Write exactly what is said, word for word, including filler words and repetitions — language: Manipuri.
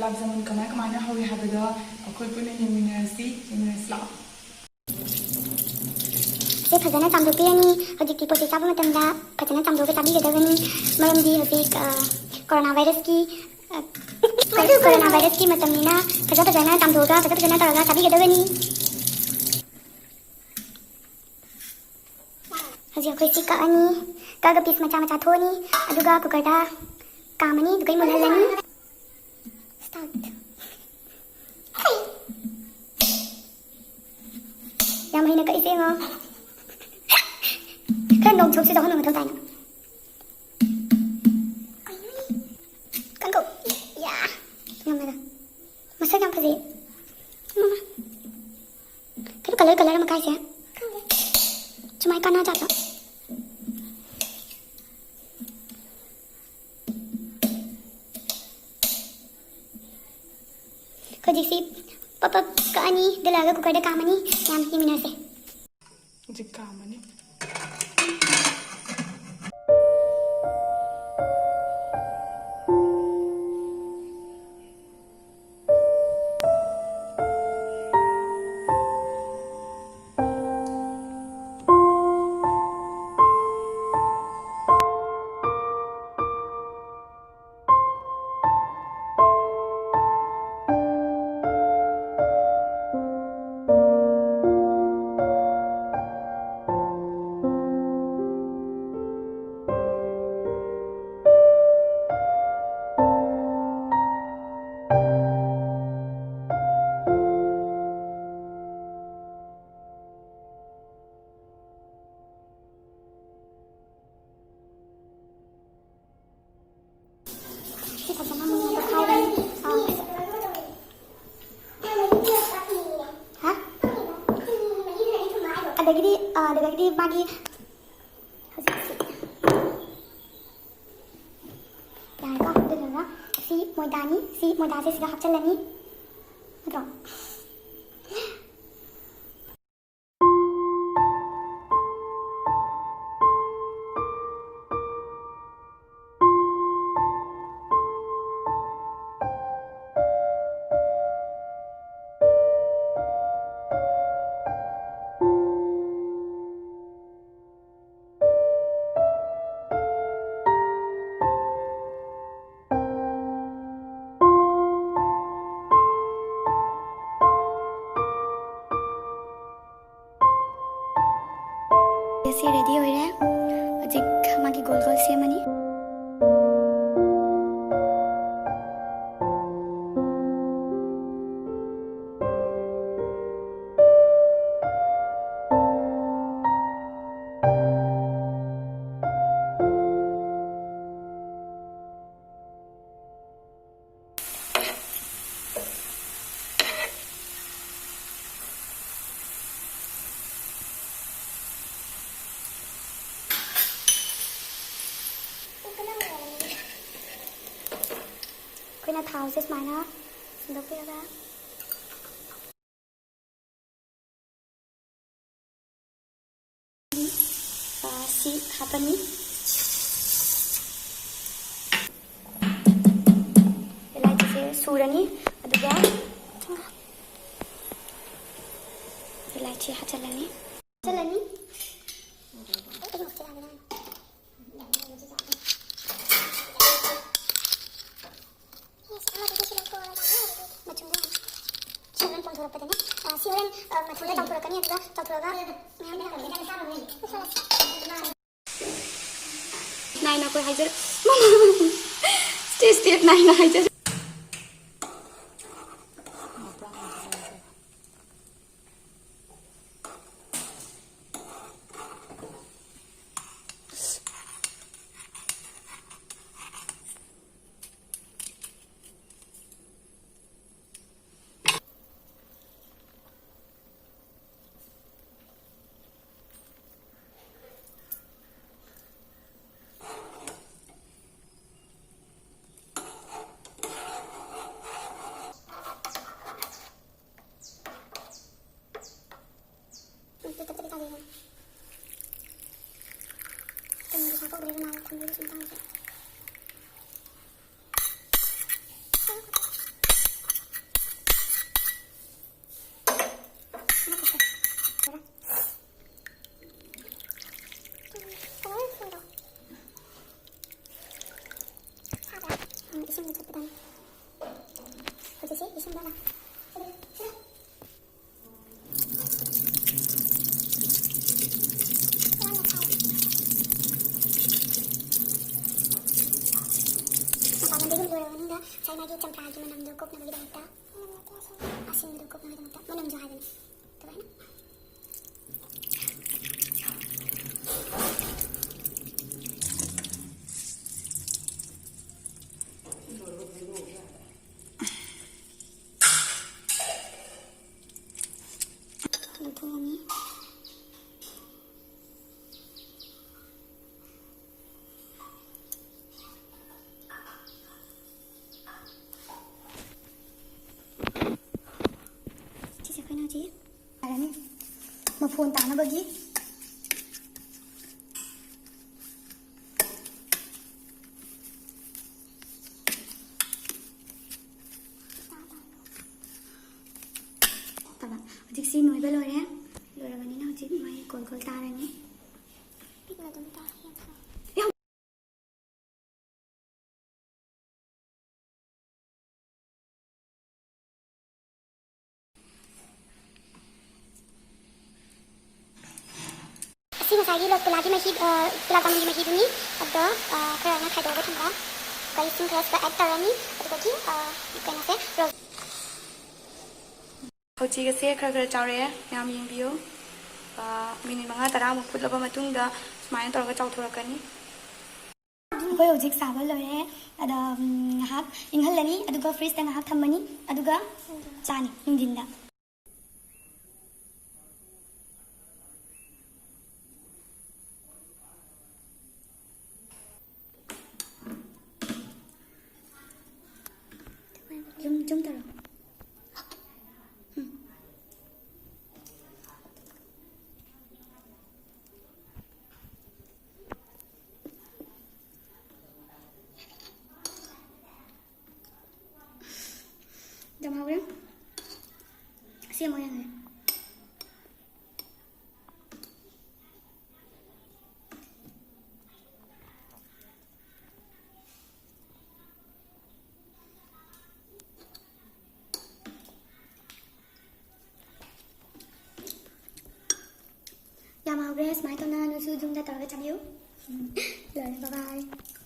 ꯒꯨꯂꯥꯞ ꯖꯥꯃꯨꯟ ꯀꯃꯥꯏ ꯀꯃꯥꯏꯅ ꯍꯧꯏ ꯍꯥꯏꯕꯗꯣ ꯑꯩꯈꯣꯏ ꯄꯨꯟꯅ ꯌꯦꯡꯃꯤꯟꯅꯔꯁꯤ꯫ ꯌꯦꯡꯃꯤꯟꯅꯔꯁꯤ ꯂꯥꯛꯑꯣ꯫ ꯁꯦ ꯐꯖꯅ ꯆꯥꯝꯊꯣꯛꯄꯤꯔꯅꯤ꯫ ꯍꯧꯖꯤꯛꯇꯤ ꯄꯣꯠ ꯆꯩ ꯆꯥꯕ ꯃꯇꯝꯗ ꯐꯖꯅ ꯆꯥꯝꯊꯣꯛꯑꯒ ꯆꯥꯕꯤꯒꯗꯕꯅꯤ꯫ ꯃꯔꯝꯗꯤ ꯍꯧꯖꯤꯛ, ꯑ, ꯀꯣꯔꯣꯅꯥ ꯚꯥꯏꯔꯁꯀꯤ, ꯑ, ꯀꯣꯔꯣꯅꯥ ꯚꯥꯏꯔꯁꯀꯤ ꯃꯇꯝꯅꯤꯅ ꯐꯖ ꯐꯖꯅ ꯆꯥꯝꯊꯣꯛꯑꯒ ꯐꯖ ꯐꯖꯅ ꯇꯧꯔꯒ ꯆꯥꯕꯤꯒꯗꯕꯅꯤ꯫ ꯍꯧꯖꯤꯛ ꯑꯩꯈꯣꯏ ꯁꯤ ꯀꯛꯑꯅꯤ꯫ ꯀꯛꯑꯒ ꯄꯤꯁ ꯃꯆꯥ ꯃꯆꯥ ꯊꯣꯛꯑꯅꯤ꯫ ꯑꯗꯨꯒ ꯀꯨꯀꯔꯗ ꯀꯥꯝꯃꯅꯤ꯫ ꯑꯗꯨꯒ ꯃꯨꯜꯍꯜꯂꯅꯤ꯫ Start. ꯌꯥꯝ ꯍꯩꯅ ꯀꯛꯏꯁꯦ ꯌꯦꯡꯉꯣ꯫ ꯈꯔ ꯅꯣꯡ ꯆꯨꯞꯁꯤ ꯇꯧꯍꯟꯕ ꯃꯊꯧ ꯇꯥꯏꯅ꯫ ꯀꯟꯒꯣ꯫ ꯌꯥ꯫ ꯉꯝꯃꯦꯗ꯫ ꯃꯁꯛ ꯌꯥꯝ ꯐꯖꯩ꯫ ꯃꯃꯥ꯫ ꯀꯩꯅꯣ colour colour ꯑꯃ ꯀꯥꯏꯁꯦ? ꯈꯪꯗꯦ꯫ ꯁꯨꯃꯥꯏ ꯀꯥꯟꯅ ꯖꯥꯠꯂꯣ? ꯍꯧꯖꯤꯛꯁꯤ ꯄꯞ ꯄꯞ ꯀꯛꯑꯅꯤ, ꯑꯗꯨ ꯂꯣꯏꯔꯒ ꯀꯨꯀꯔꯗ ꯀꯥꯝꯃꯅꯤ꯫ ꯃꯌꯥꯝ ꯌꯦꯡꯃꯤꯟꯅꯔꯁꯦ꯫ ꯍꯧꯖꯤꯛ ꯀꯥꯝꯃꯅꯤ꯫ ꯁꯤ ꯐꯖꯅ ꯃꯨꯟꯅ ꯇꯛꯈꯥꯏꯔꯅꯤ꯫ ꯑꯥ, ꯍꯥ? ꯑꯗꯒꯤꯗꯤ, ꯑꯥ, ꯑꯗꯨꯗꯒꯤꯗꯤ ꯃꯥꯒꯤ ꯍꯧꯖꯤꯛꯁꯤ ꯌꯥꯔꯦꯀꯣ꯫ ꯑꯗꯨꯗꯨꯒ ꯁꯤ ꯃꯣꯏꯗꯥꯅꯤ꯫ ꯁꯤ ꯃꯣꯏꯗꯥꯁꯦ ꯁꯤꯗ ꯍꯥꯞꯆꯤꯜꯂꯅꯤ꯫ ꯅꯠꯇ꯭ꯔꯣ? ꯊꯥꯎꯁꯦ ꯁꯨꯃꯥꯏꯅ ꯁꯤꯟꯗꯣꯛꯄꯤꯔꯒ, ꯑ, ꯁꯤ ꯍꯥꯞꯄꯅꯤ꯫ ꯏꯂꯥꯏꯆꯤꯁꯦ ꯁꯨꯔꯅꯤ꯫ ꯑꯗꯨꯒ ꯏꯂꯥꯏꯆꯤ ꯍꯥꯞꯆꯤꯜꯂꯅꯤ꯫ ꯍꯥꯞꯆꯤꯜꯂꯅꯤ꯫ ꯃꯆꯨꯝꯗꯣ ꯁꯤ ꯍꯣꯔꯦꯟ, ꯑ, ꯃꯊꯟꯇ ꯆꯥꯎꯊꯣꯔꯛꯀꯅꯤ꯫ ꯑꯗꯨꯒ ꯆꯥꯎꯊꯣꯔꯛꯑꯒ ꯃꯌꯥꯝ ꯂꯩꯔꯝꯒꯅꯤ꯫ ꯅꯥꯏꯅ ꯑꯩꯈꯣꯏ ꯍꯥꯏꯖꯔ-, step step ꯅꯥꯏꯅ ꯍꯥꯏꯖꯔ-꯫ ꯎꯝ, ꯇꯞ ꯇꯞ ꯇꯞ ꯇꯥꯖꯩꯌꯦ꯫ ꯀꯩꯅꯣꯗꯤ ꯆꯥꯊꯣꯛꯇ꯭ꯔꯦ, ꯔꯨꯃꯥꯜ ꯊꯝꯕꯤꯔ ꯁꯨꯝ ꯇꯥꯔꯁꯦ꯫ ꯎꯝ, ꯏꯁꯤꯡꯗ ꯊꯣꯠꯄꯗꯅꯤ꯫ ꯍꯧꯖꯤꯛꯁꯦ ꯏꯁꯤꯡꯗ ꯂꯥꯛ-, ꯃꯄꯥꯟ ꯂꯝꯗꯒꯤ ꯂꯣꯏꯔꯕ ꯃꯅꯨꯡꯗ ꯉꯁꯥꯏ ꯃꯥꯒꯤ ꯆꯝꯄ꯭ꯔꯥꯒꯤ ꯃꯅꯝꯗꯣ ꯀꯣꯛꯅꯕꯒꯤꯗꯃꯛꯇ, ꯑꯁꯤꯟꯕꯗꯣ ꯀꯣꯛꯅꯕꯒꯤꯗꯃꯛꯇ ꯃꯅꯝꯁꯨ ꯍꯥꯏꯕꯅꯤ꯫ ꯑꯗꯨꯃꯥꯏꯅ꯫ ꯂꯧꯊꯣꯛꯑꯅꯤ꯫ ꯐꯣꯟ ꯇꯥꯅꯕꯒꯤ꯫ ꯇꯥꯕ꯫ ꯍꯧꯖꯤꯛꯁꯤ ꯅꯣꯏꯕ ꯂꯣꯏꯔꯦ꯫ ꯂꯣꯏꯔꯕꯅꯤꯅ ꯍꯧꯖꯤꯛ ꯃꯥꯏ ꯒꯣꯜ ꯒꯣꯜ ꯇꯥꯔꯅꯤ꯫ ꯄꯤꯛꯅ ꯑꯗꯨꯝ ꯇꯥ-, ꯌꯥꯝ ꯇꯥ-, ꯌꯥꯝ ꯑꯁꯤ ꯉꯁꯥꯏꯒꯤ ꯔꯁꯒꯨꯂꯥꯒꯤ ꯃꯍꯤ, ꯑ, ꯒꯨꯂꯥꯞ ꯖꯥꯃꯨꯟꯒꯤ ꯃꯍꯤꯗꯨꯅꯤ꯫ ꯑꯗꯨꯗ, ꯑ, ꯈꯔ ꯑꯩꯅ ꯈꯥꯏꯗꯣꯛꯑꯒ ꯊꯝꯕ꯫ ꯑꯗꯨꯒ ꯏꯁꯤꯡ ꯈꯔꯁꯤꯒ add ꯇꯧꯔꯅꯤ꯫ ꯑꯗꯨꯗꯒꯤ, ꯑ, ꯀꯩꯅꯣꯁꯦ, ꯔꯣꯁ-, ꯍꯧꯖꯤꯛ ꯑꯁꯦ ꯈꯔ ꯈꯔ ꯆꯥꯎꯔꯛꯑꯦ, ꯃꯌꯥꯝ ꯌꯦꯡꯕꯤꯌꯨ꯫ ꯑ, ꯃꯤꯅꯤꯠ ꯃꯉꯥ ꯇꯔꯥꯃꯨꯛ ꯐꯨꯠꯂꯕ ꯃꯇꯨꯡꯗ ꯁꯨꯃꯥꯏꯅ ꯇꯧꯔꯒ ꯆꯥꯎꯊꯣꯔꯛꯀꯅꯤ꯫ ꯑꯩꯈꯣꯏ ꯍꯧꯖꯤꯛ ꯁꯥꯕ ꯂꯣꯏꯔꯦ꯫ ꯑꯗ, ꯎꯝ, ꯉꯥꯏꯍꯥꯛ ꯏꯪꯍꯜꯂꯅꯤ, ꯑꯗꯨꯒ fridgeꯇ ꯉꯥꯏꯍꯥꯛ ꯊꯝꯃꯅꯤ, ꯑꯗꯨꯒ ꯆꯥꯅꯤ ꯅꯨꯡꯊꯤꯟꯗ꯫ ꯖꯨꯝ, ꯖꯨꯝ ꯇꯧꯔꯣ꯫ ꯎꯝ꯫ ꯌꯥꯝ ꯍꯥꯎꯔꯦ꯫ ꯁꯦꯝꯃꯣ ꯌꯥꯅꯤ꯫ ꯌꯥꯝ ꯍꯥꯎꯈ꯭ꯔꯦ꯫ ꯁꯨꯃꯥꯏꯅ ꯇꯧꯅ ꯅꯣꯏꯁꯨ ꯌꯨꯝꯗ ꯇꯧꯔꯒ ꯆꯥꯕꯤꯌꯨ꯫ ꯂꯣꯏꯔꯦ꯫ Bye bye꯫